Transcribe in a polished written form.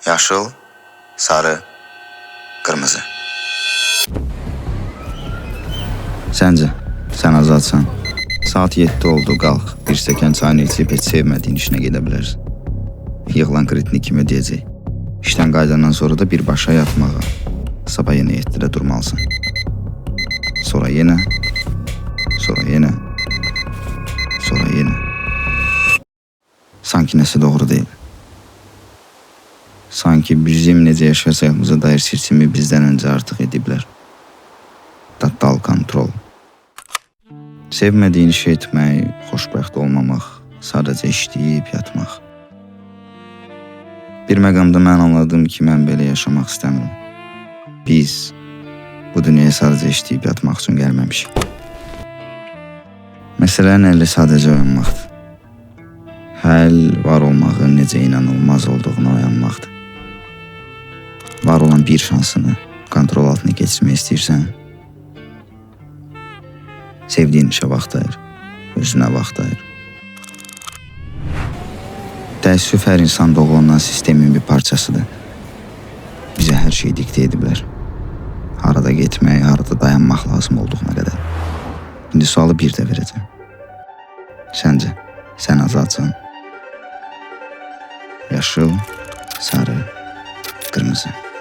Yaşıl, sarı, qırmızı. Səncə, sən azadsan. Saat 7 oldu, qalx. Bir stəkan çayını içib heç sevmədiyin işinə gedə bilərsən. Yığılan kreditini kim ödəyəcək? İşdən qayıdandan sonra da birbaşa yatmağa. Sabah yenə 7-də durmalısan. Sonra yenə, sonra yenə, sonra yenə. Sanki nəsə doğru deyil. Sanki bizim necə yaşayacağımıza dair seçimi bizdən öncə artıq ediblər. Total kontrol. Sevmədiyin işi etmək, xoşbəxt olmamaq, sadəcə işləyib yatmaq. Bir məqamda mən anladım ki, mən belə yaşamaq istəmirəm. Biz bu dünyaya sadəcə işləyib yatmaq üçün gəlməmişik. Məsələnin əlli sadəcə oyanmaqdır. Həll var olmağın necə inanılmaz olduğunu oyanmaqdır. Var olan bir şansını kontrol altına keçirmək istəyirsən, sevdiyin işə vaxt ayır, özünə vaxt ayır. Təəssüf, hər insan doğulandan sistemin bir parçasıdır. Bizə hər şeyi diktə ediblər. Harada getmək, harada dayanmaq lazım olduğuna qədər. İndi sualı bir də verəcəm. Səncə, sən azadsan? Yaşıl, sarı, qırmızı.